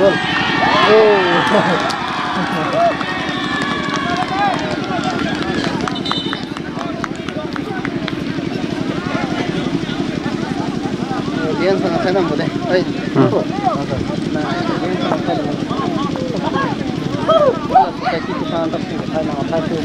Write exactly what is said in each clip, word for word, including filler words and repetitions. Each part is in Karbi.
Gol. Oh. Dian sangat senang boleh. Hai. Hmm. Nah, dian sangat senang. Kalau kita itu sangat terpilih, saya mau saya tuh.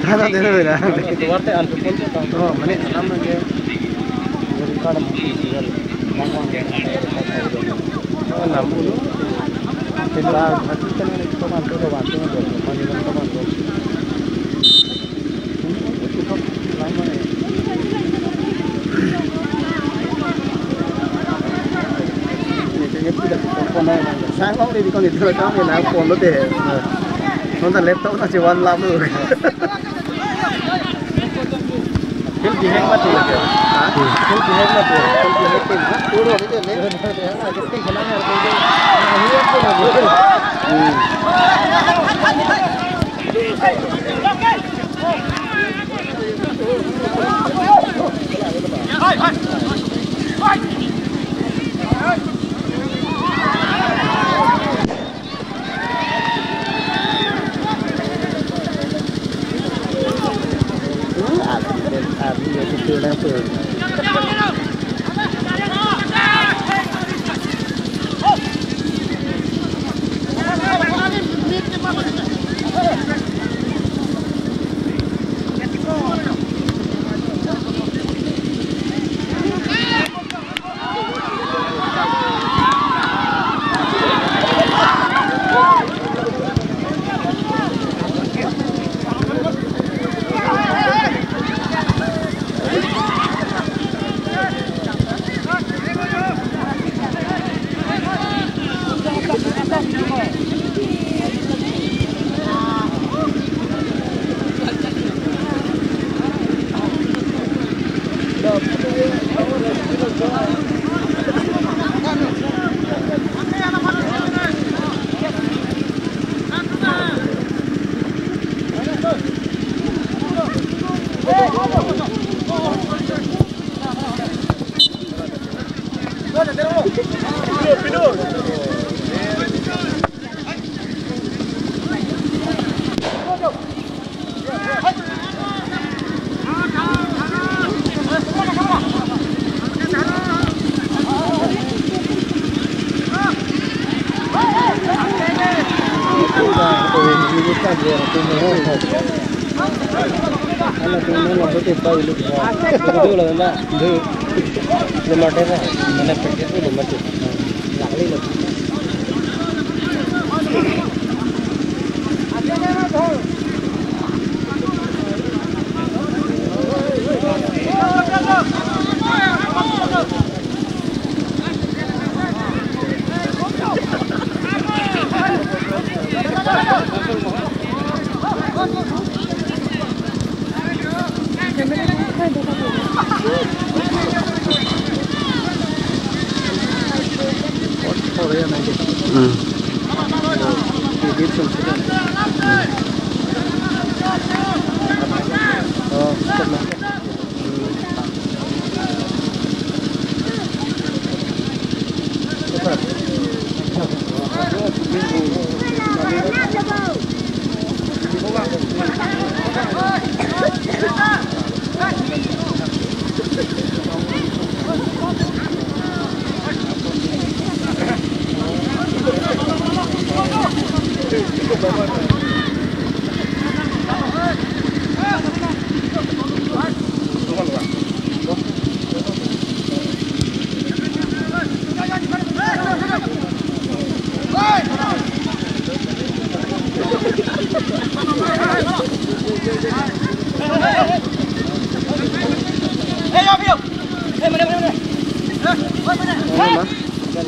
Thana deno bela. Duarte antu pon to. Oh, mane alam lagi. Jadi kada mungkin sih. Namun dia. Oh, namun. Sila hati kan itu kan tuh bantu, bantu, bantu. Sang kong di kong itu kong ni na phone lo deh. Nonton laptop na cuman lama. Field bihek mati lagi. Ha? Field bihek mati. Field bihek tim. Turun aja nih. Hmm.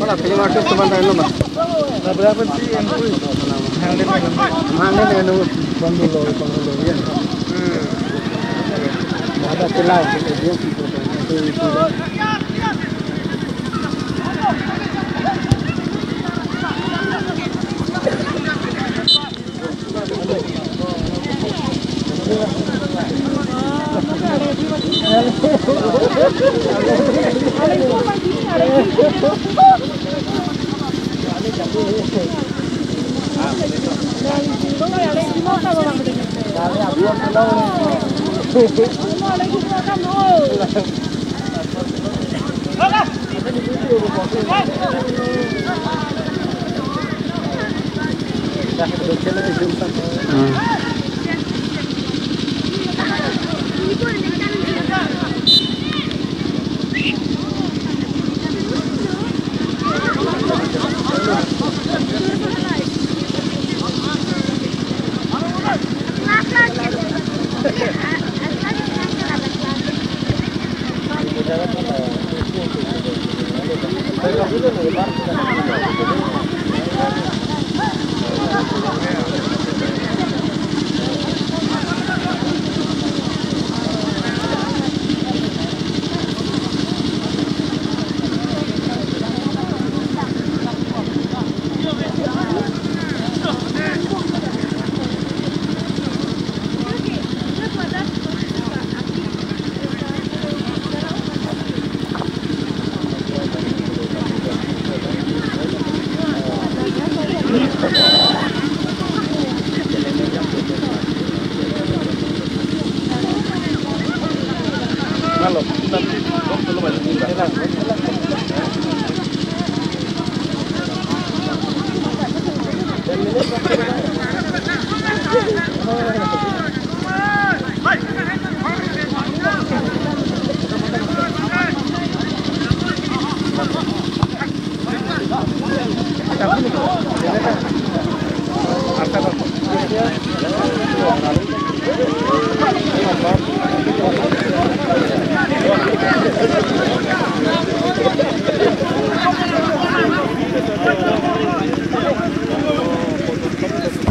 Film artist teman tayo ba? Berapa sih yang free? Hangde na, hangde na, no, bang dulu, bang dulu ya. Ada celah, gitu, dia gitu.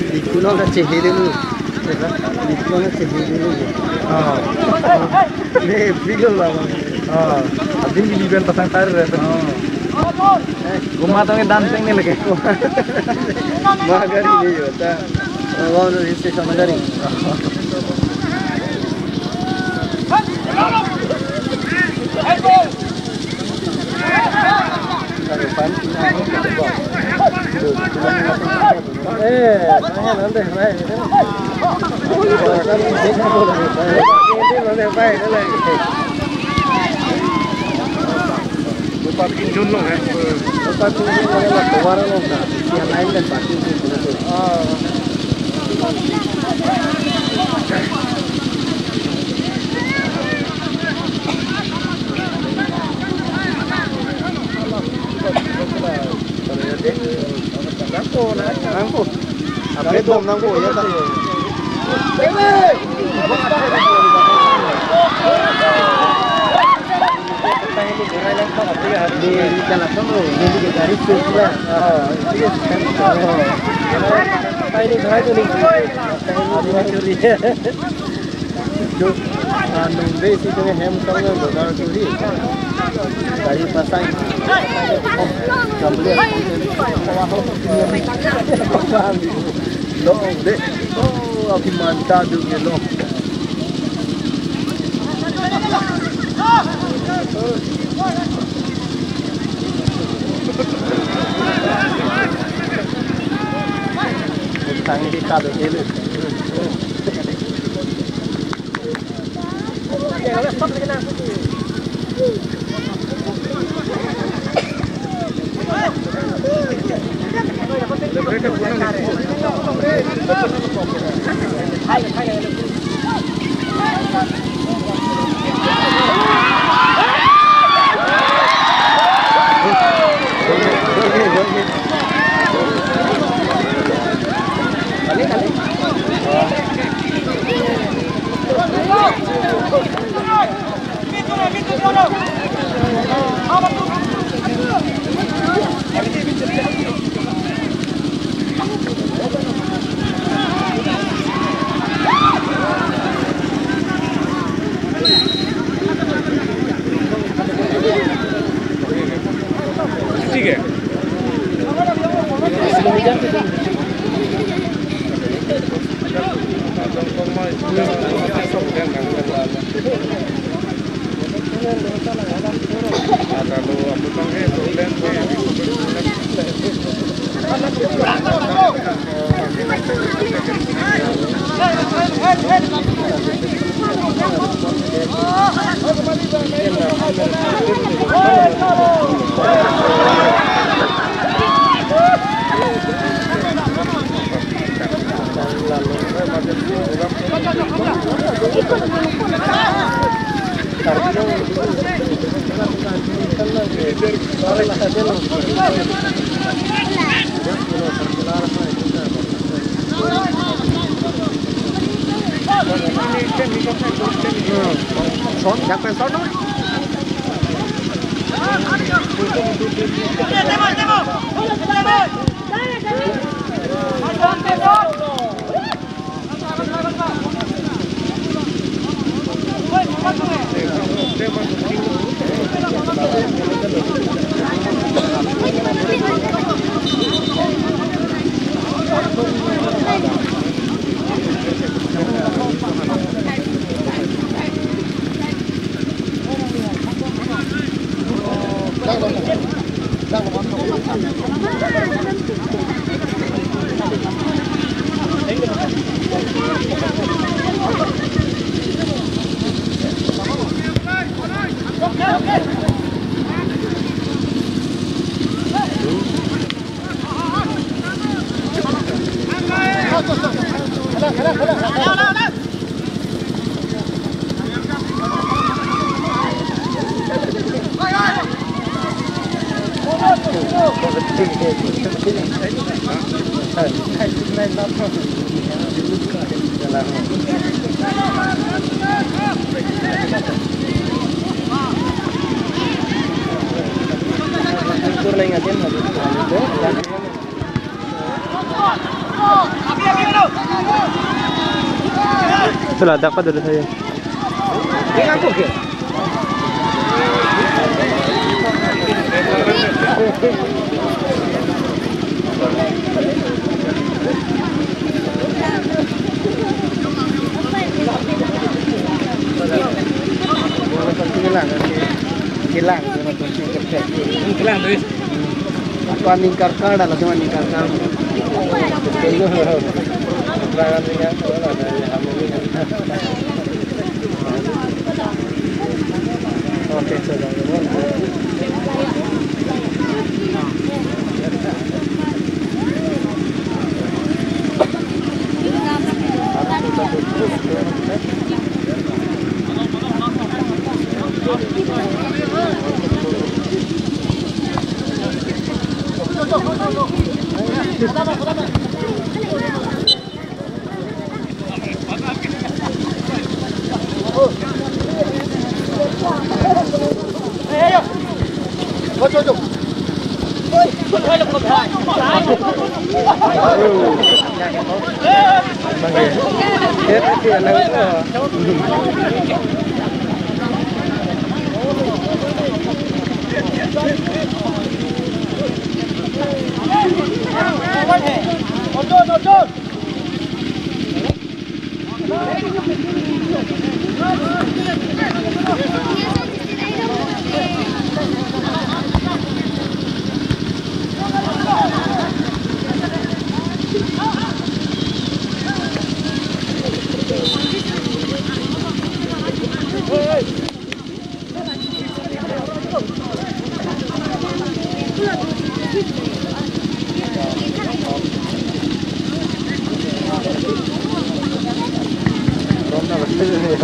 Diphu along ta chehedelo. Diphu along ta chehedelo. Oh. Ne, free lo la. Oh. Abin di liban pasang tar re. Oh. Guma tong dan teng ne lagi. Magari ne yo ta. Oh, no, history sama magari. Parking zone lo hai. Parking zone lo hai, tovar lo na. Isi line dan parking zone lo. Ah. Nangpo, nangpo. Update bom nangpo, ya ta. Di, di jalan sono, di, di garis tu pura. Ah, ini garis tu. Ini garis tu ni. Ini garis tu ni. Jo, ah, nungbe si kami hem tong na bonar turi. Dari pasang. Gamble. Long de. Oh, abhi manta du ke long. Tang di kado dulu. Itulah, dapat dulu saya. Kilang, kilang, kilang, kilang. Ako aning karkar, dala cuma aning karkar.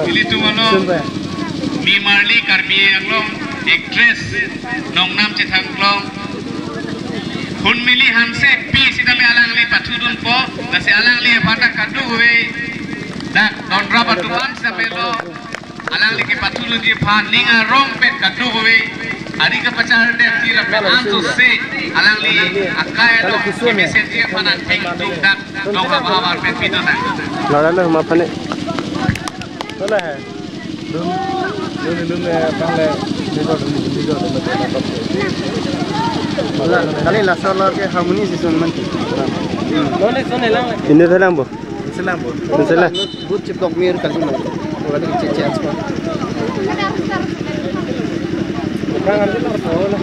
Ilitum along nimarli Karbi Anglong actress Nongnam Chethangklong, Hunmili Hanse pi sitame alangli pathudunpo, lasi alangli aphan ta kadokave dak donrap atum an sitame lo. Alangli kepathudunji aphan ning arongpet kadokave, ari kapachardet tir apet anso se alangli akai along kemesenji aphan athengdung dak dong haba haba arpet pidun nang. Lala lo ma pane. Lala hai. Lun, lun, lun, eh, bang le, ni ko, ni ko, ni ko. Lala, kali laso lo ke harmoni si sun man. Lo ne sun lang. Ini dalam bu. Selam bu. Selam. But chip dok mir kali mo. Wala ni chance ko. Orang ambil apa? Orang.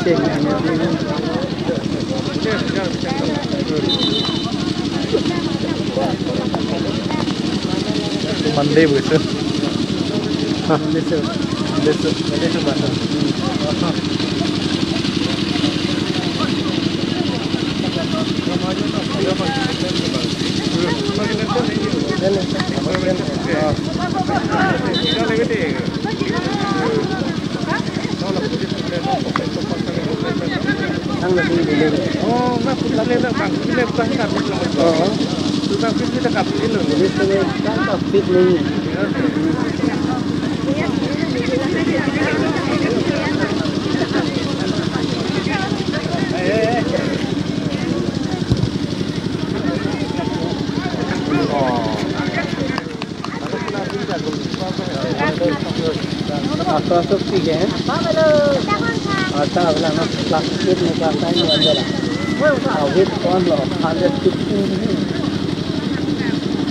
Monday bu itu. Hah? Monday su. Monday su. Monday su bahasa. Ang lagi dulu. Oh, na putang le na bang, le bang kapit lo. Oo. Bang kapit kita kapit lo. Jadi sini kan kapit ni. Aso aso pik eh. Acha avela na class eight ne class nine ne avela. Awit kon lo hundred fifteen.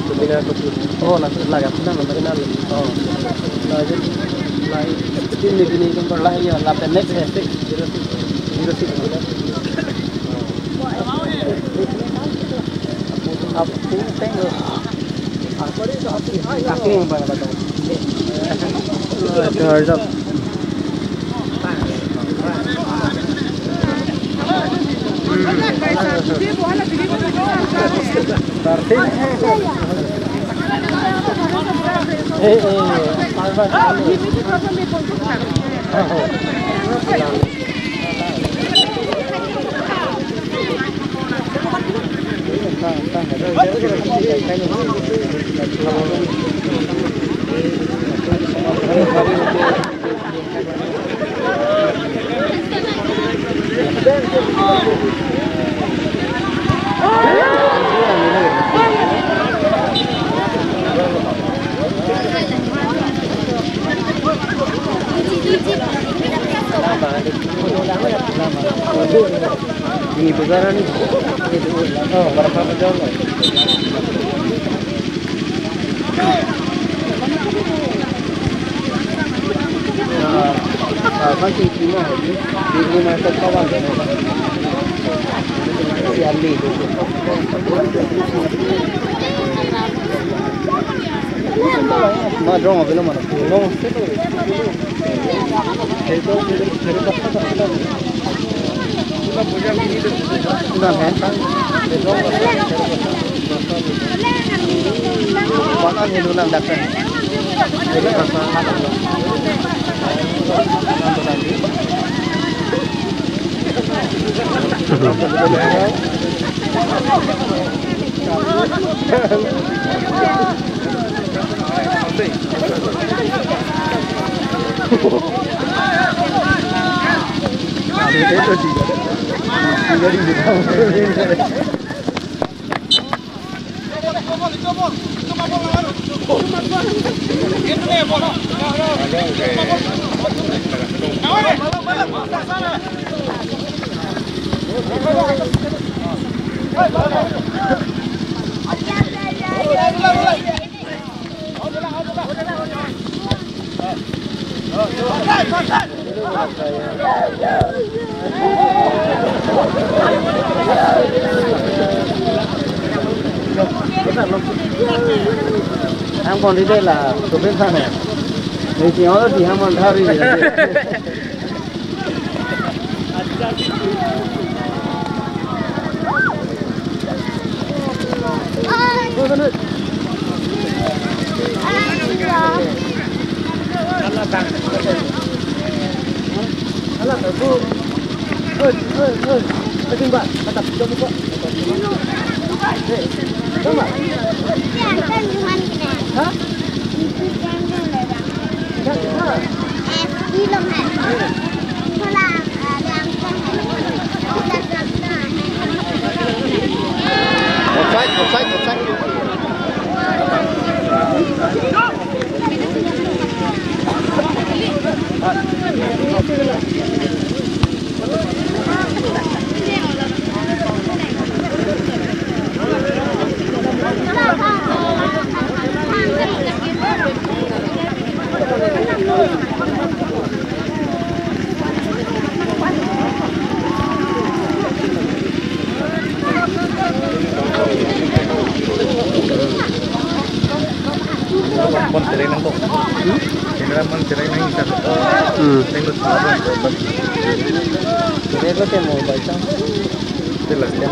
Subina ko tu. Oh, na laga sina na na lo. Oh. Na je lai sixteen ne bini number lai ya lapen next hai six zero six zero six. Apu teng lo. Ini begaran ini. Oh, berapa jam? Ah, ah, kan si Timo hobi, di rumah kawan kan. Si Ali itu. Ma drong avelo mana? Drong. Ang pon di de la, tupin sana. Ni si orang di haman hari ni. Offside, offside, offside. Red lo ke mobile chang. Jelas kan.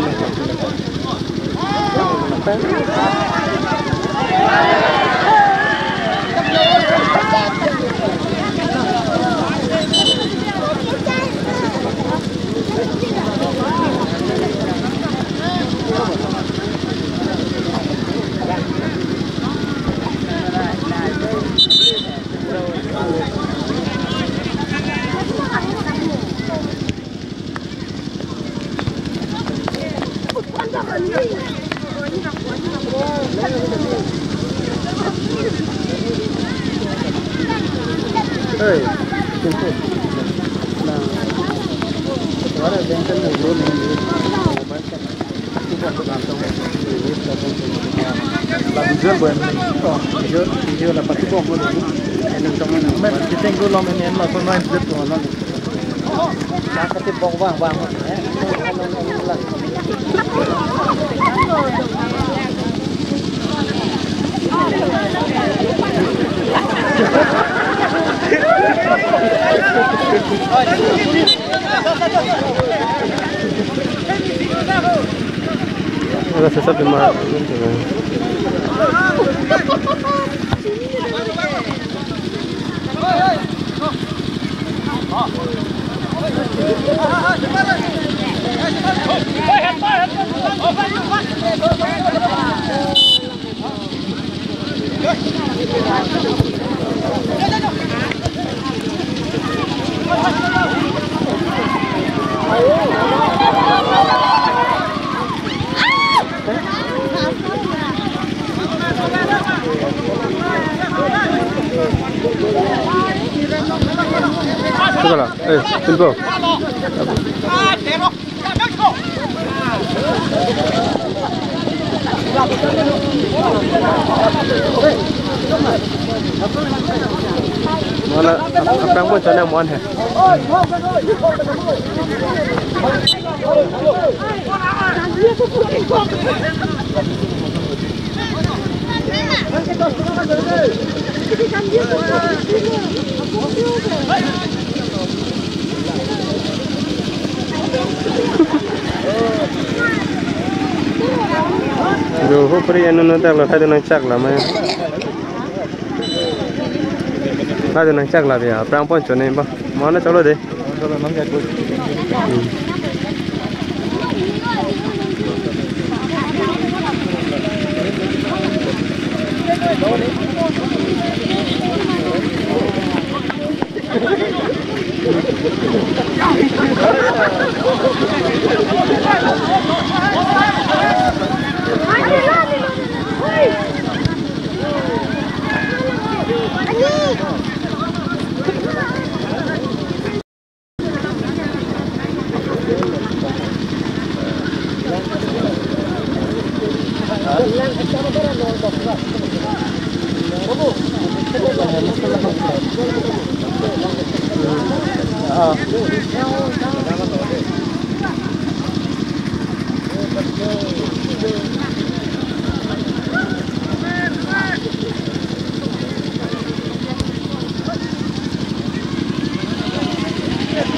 Hey, tunggu. Nah, suara bengkel dulu nih. La visual bo en. Oh, visual, visual la pati bom bo. Enun kamu na. Men, kita yang dulu men en la kono en flip ko na. Sa kati bom bang bang. Eh, enun, enun, enun la. Ada sesat di mana? Sudah lah. Eh, info. Mana, apa yang buat sana muan he? Jo, ho pri anu no tak lo, thai do nang chak la ma. Thai do nang chak la bia, prang pon chone ba. Mana chalo de.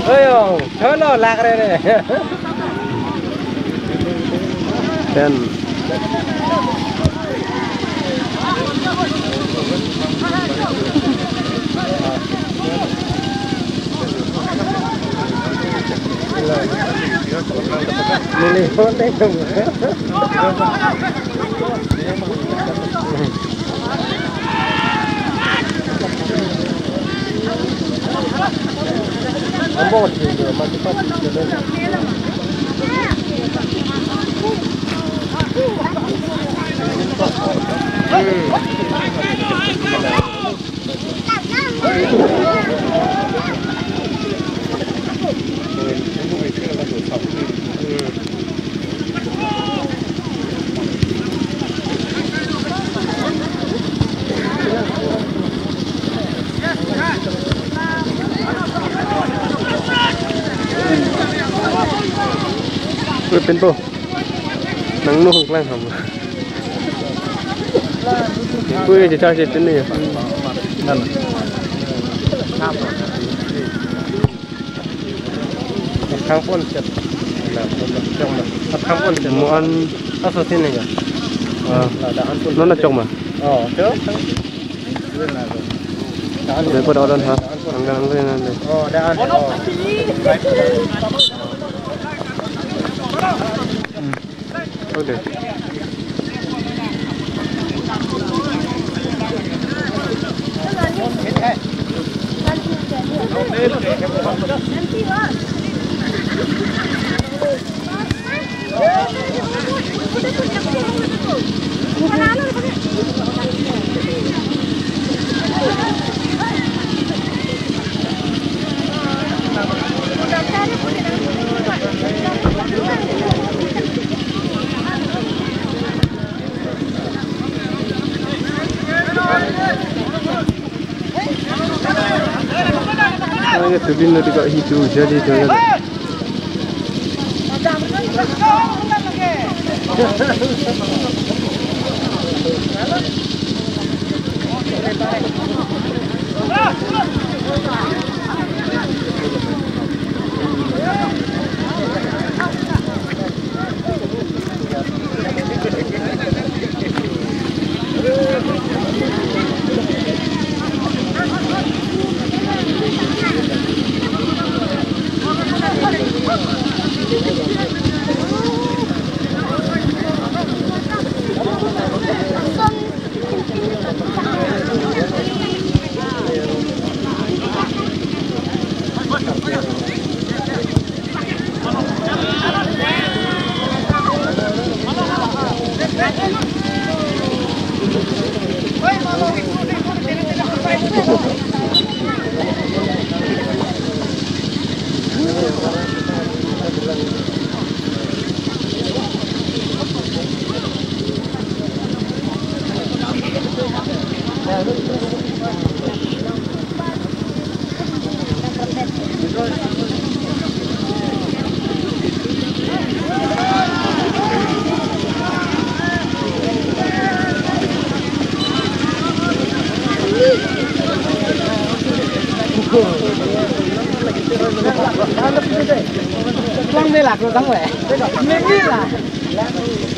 Ayo, chalo, lak re re. Ten. Nili hote. Ui, pinpo. Nang nu hong klang ham. Ui, je char je tin ni ya. Nan. Thang pon chet. Na, pon na, chok na. Ah, thang pon chet. Mo-an. Aso sini ya. Ah. La, da-an pon. Non na chok ma? Oh, chok. Da-an. Dei po da-an ha. Angkang angkang na dei. Oh, da-an. Oh. Ode. Ay, tubin na di ka hitu jadi tu. Klang melak lo tang le. Memi la.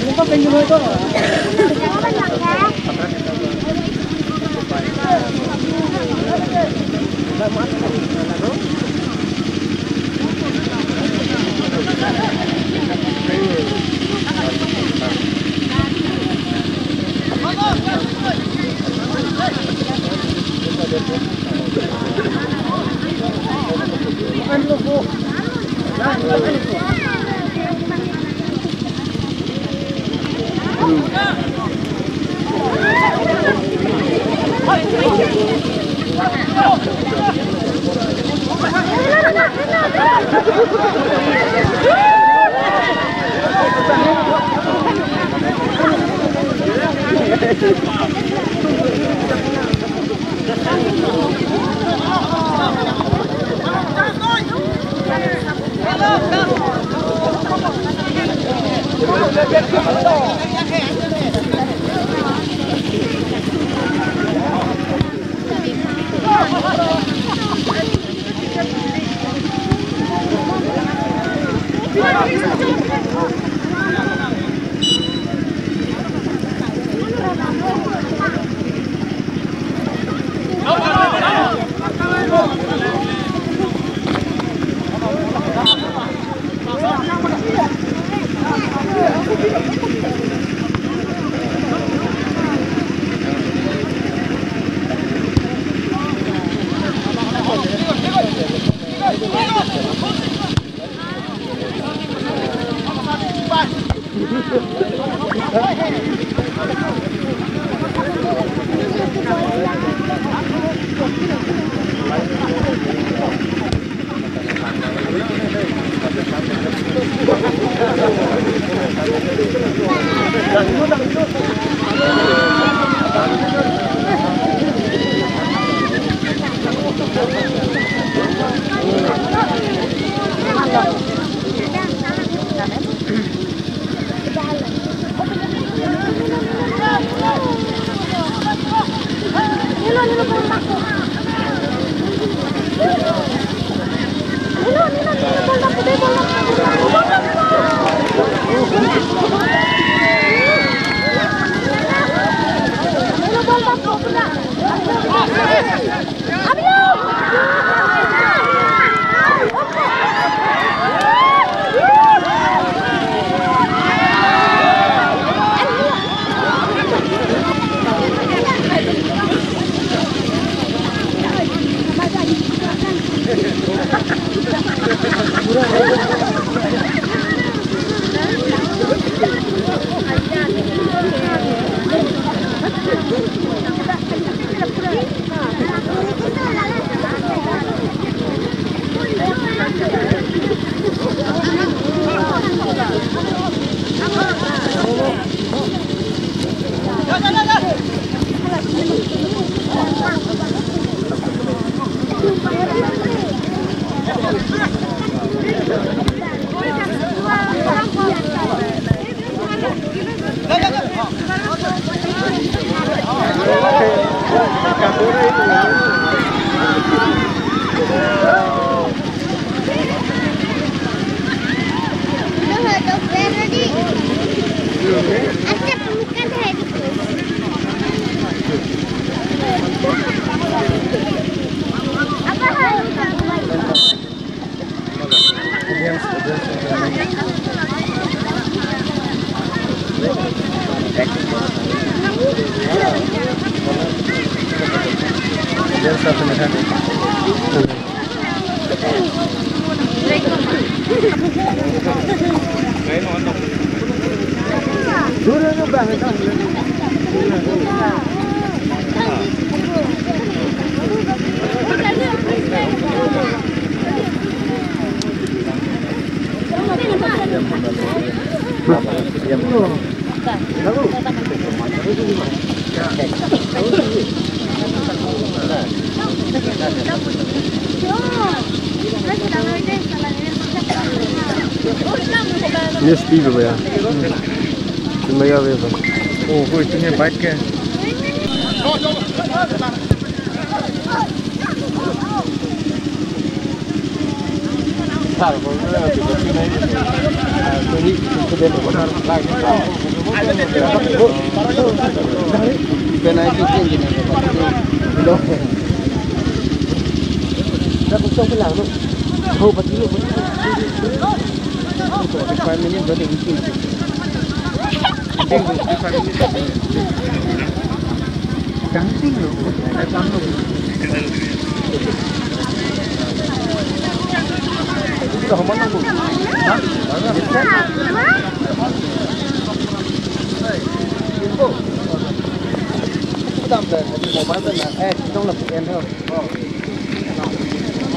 Ini kok pengen lo itu. Yes, pi ba ya. Cuma ya ba. Oh, koi itunya bike ke.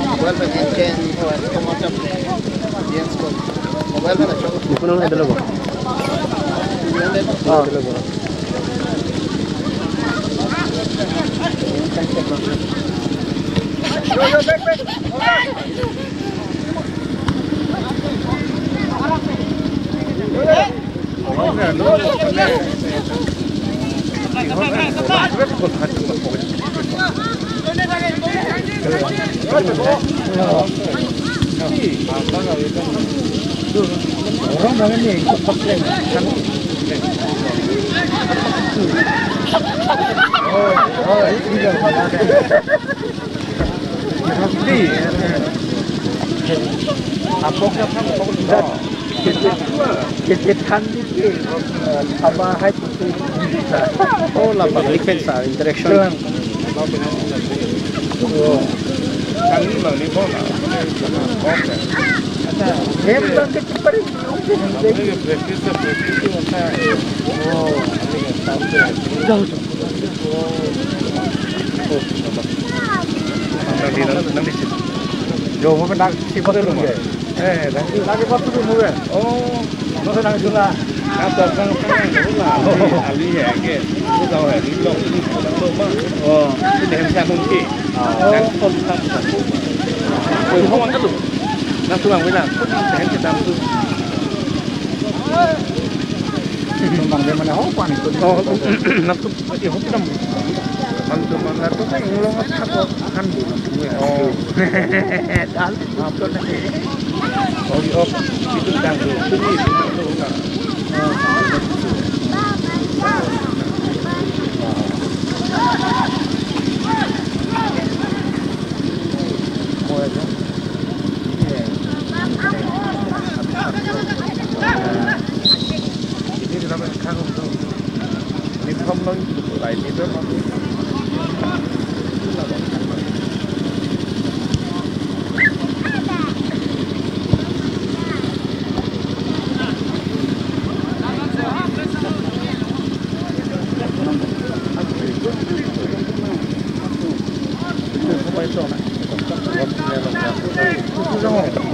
Mobile pen en chen, oh, es como te, bien, school. Mobile pen achok. Mukun nang dolo bo. Ah, dolo bo. Yo, yo, back, back. Kete than di ke, eh, thama hai pusi. Oh, la public pen sa interaction. Kang ni ma ni bona. Okay. Em lang ke pari. Practice, practice, oh. Nang di, nang, nang di situ. Jo, mo dak si patu mo. Eh, dak si lagi patu mo. Oh, no se nang dula. Nang to nang nang dula. Ali ya ke. Ko tahu ya, di blok ini ko tahu ma. Oh, ini hem sa nungki. Nang to nang. Ko ho mang kalu. Nang tulang wina. Ko nang hem kita tu. Mang dia mana ho pani ko. Oh, nang tu pati ho pinam. Ang tumangar ko kay ulong at ako kan dulu dulu ya. Oh. Dan apa na? Oh, oh, itu kan dulu. Itu, itu, itu, itu. Oh, itu. Oh, ya. Ini kenapa kagum tuh? Ini belum lagi, itu lagi, itu.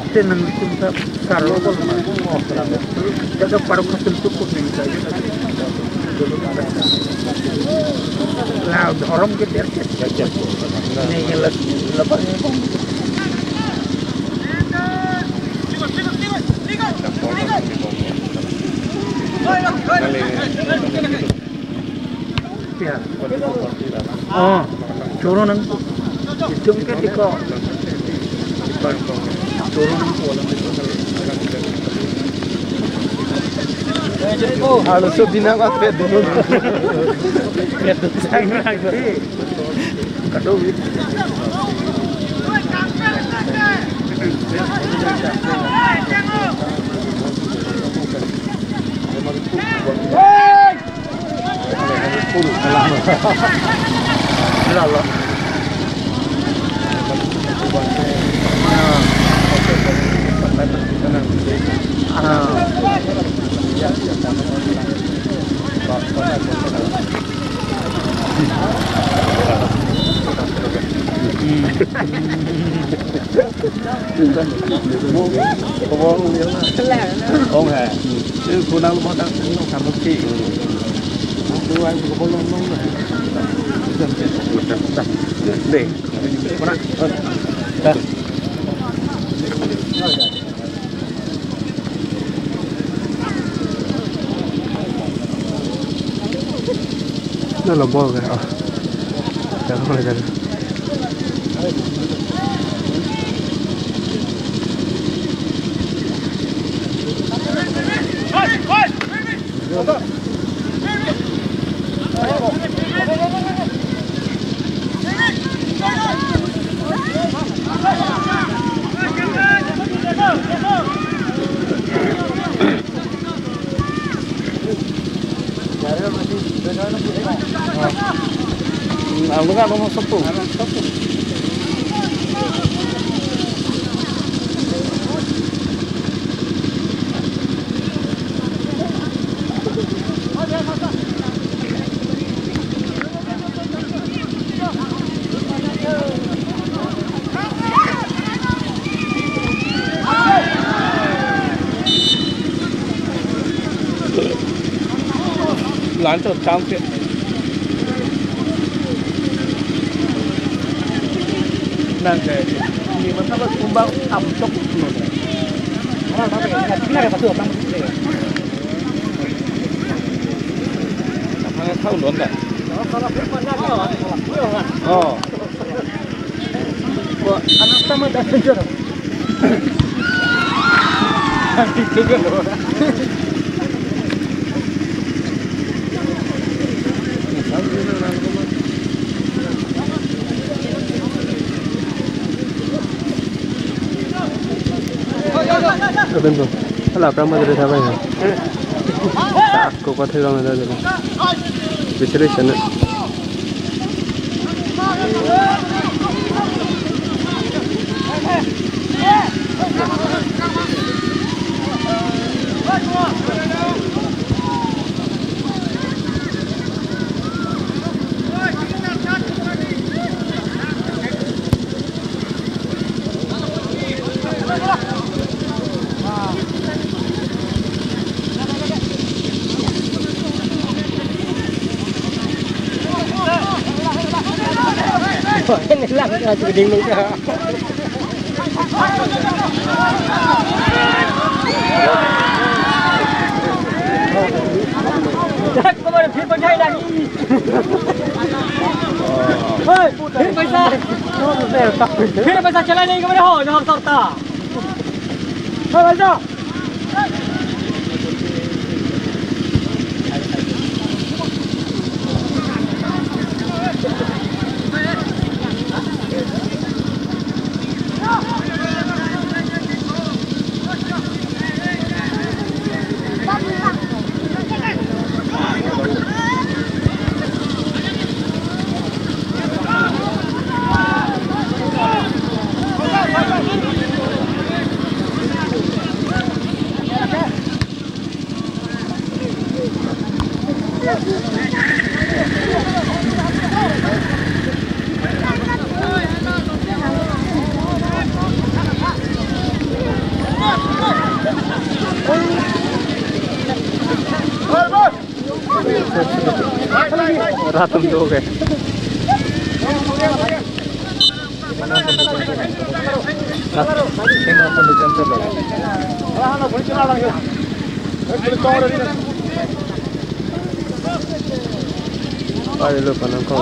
Tenang, kita sarlo kol ma. Jaga parok katul tu pun ning sa. Lah, orang ke der ke. Ning las, lepas ni pun. Ya. Oh, choro nang. Itum ke tiko. Choro nang ko alam. Alo so bina ko pet dulu. Pet dulu. Sangat lagi. Kado wit. Hey! Lalo. Ah. Không hề. Chứ cô đang lo đang không thèm bác sĩ. Cô ăn cô có lo lo này. Để. Cô đang. Nalo bol ke. Oh. Jangan boleh jadi. Ang lugar mo sa po. Lan to chance. Nang ke, ini masa kumbang amtok. Mana, mana, mana, mana, mana, mana, Thang thau lon da. Oh. Ko anak sama dah sejor. Itu kan. Aben bo. Ala aphrang ma dere thabai ha. Ako ko thek rong na dere. Bichari chana. Ini lang, masih geding dong. Kemarin, kemarin, kemarin. फिर पैसा, फिर पैसा चला नहीं, मेरे हो, जहाँ करता। Ratum do ke. Ari lo panang ko.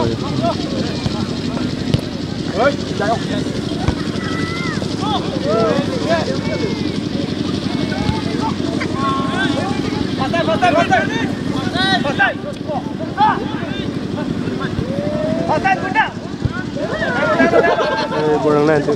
Eh, borang na itu.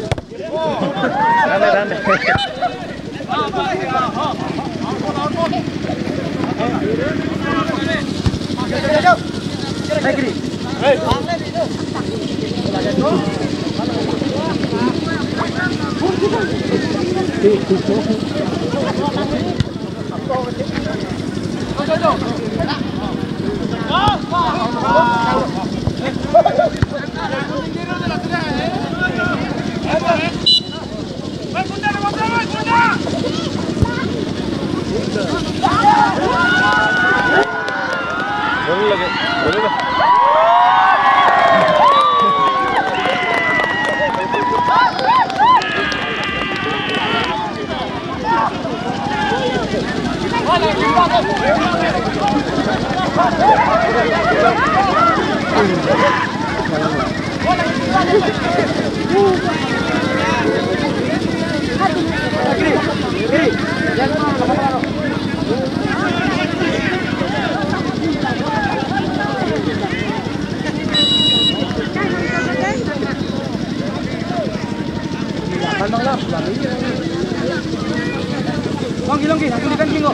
Longki, longki, aku di kan jinggo.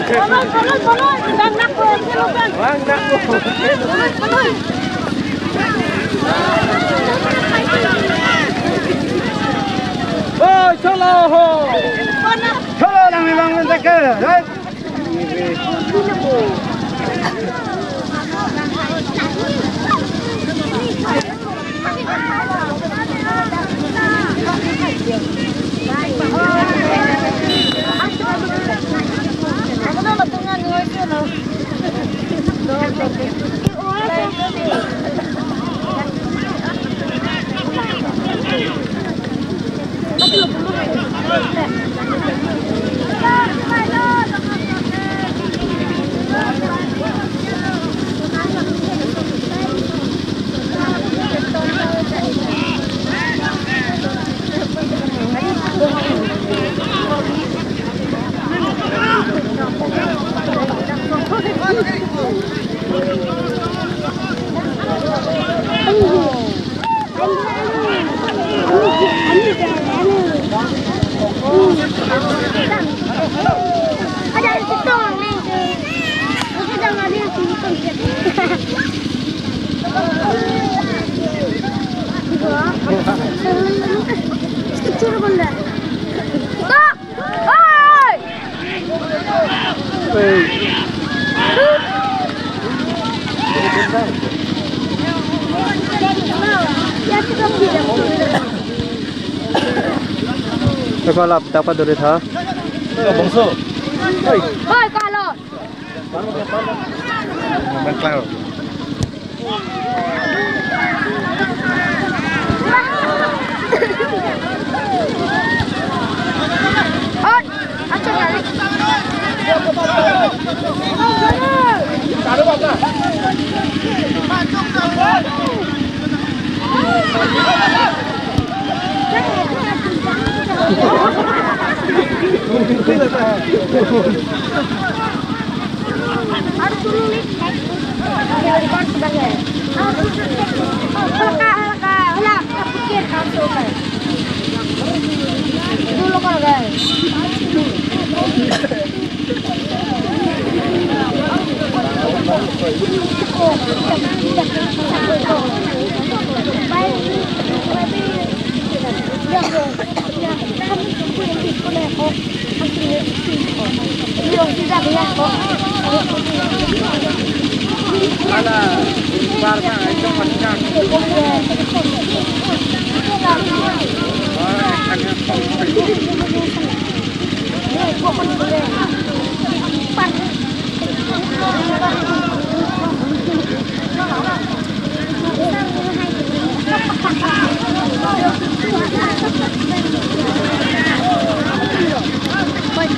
Poloi, poloi, poloi, dang nak ko, kilo dang. Dang nak ko. Poloi, poloi. Oi, cholo ho. Cholo nang memang mentak ke, hai. Stop! Oi! Eko lap dapat duri tha. Bongso. Oi. Oi, kalau. Bang Klang.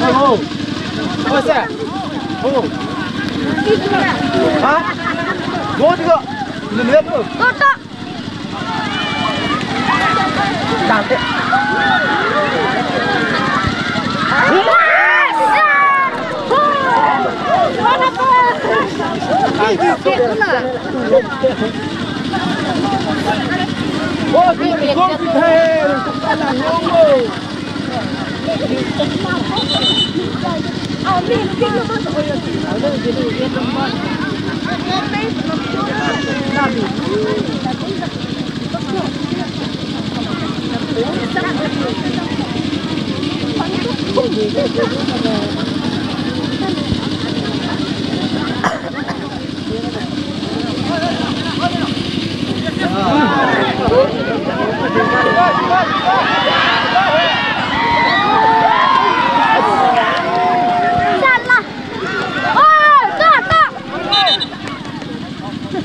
Oh. Oh, sir. Oh. Ha? Go to go. Ini lihat tuh. Dante.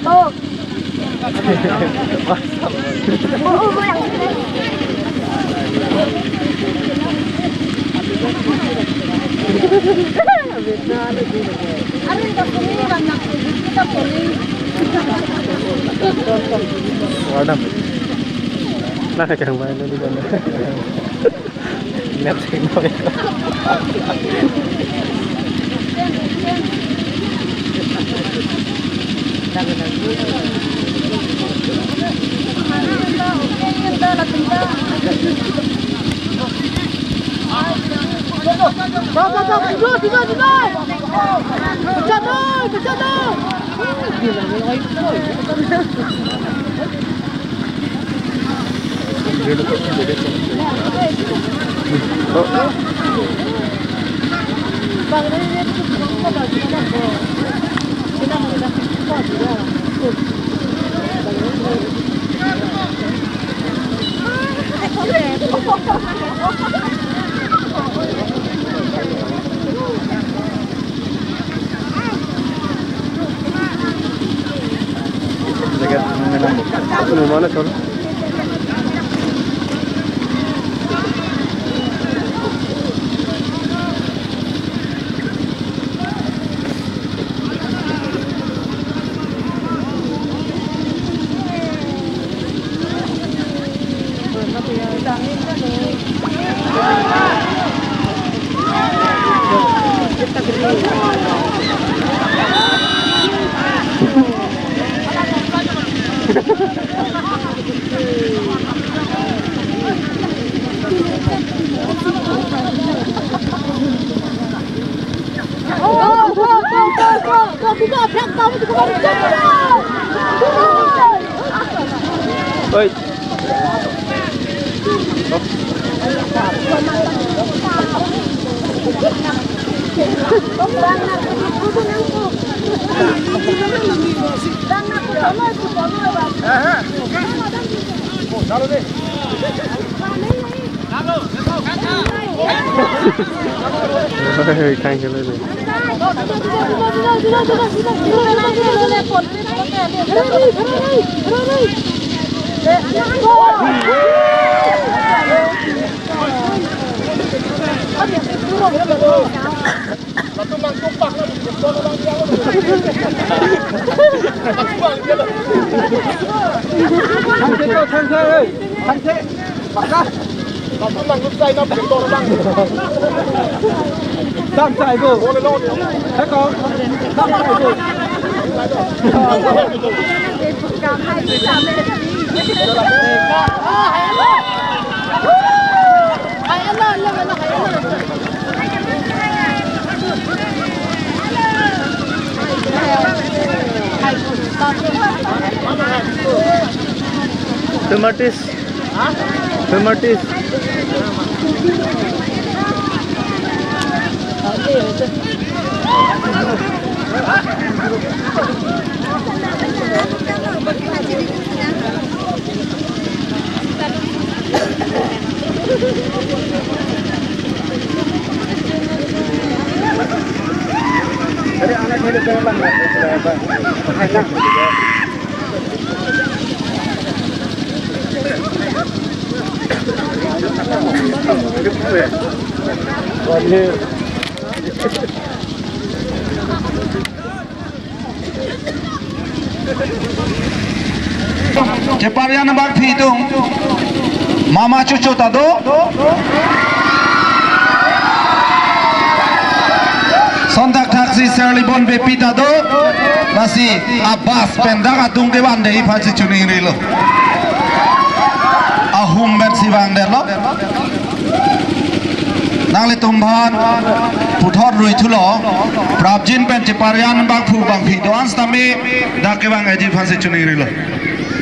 Oh. Oh, oh, oh, yang ini. Arin ka kuning, anak kuning, kita kuning. Wadah. Nah, kang main tadi kan. Net sing noi. Stop, stop, stop. Tidur, tidur, tidur. Kejar dong, kejar dong. Jacket mana? Mana, sir? Oi. Thank you, lady. Dam sai bo. Hai ko. Dam sai bo. Film artist. Film artist. Cheparjan abangphi atum, mama chuchu ta do. Sontak thaksi Serlibon Beypi ta do. Lasi a-bus pen dak adung kevan dei aphansi choningrilo. Ahum pensi vangdetlo. Nanglitum aphan puthot rui thulo, prapjin pen cheparjan abangphu abangphi do-an sitame dak kevang eji aphansi choningrilo.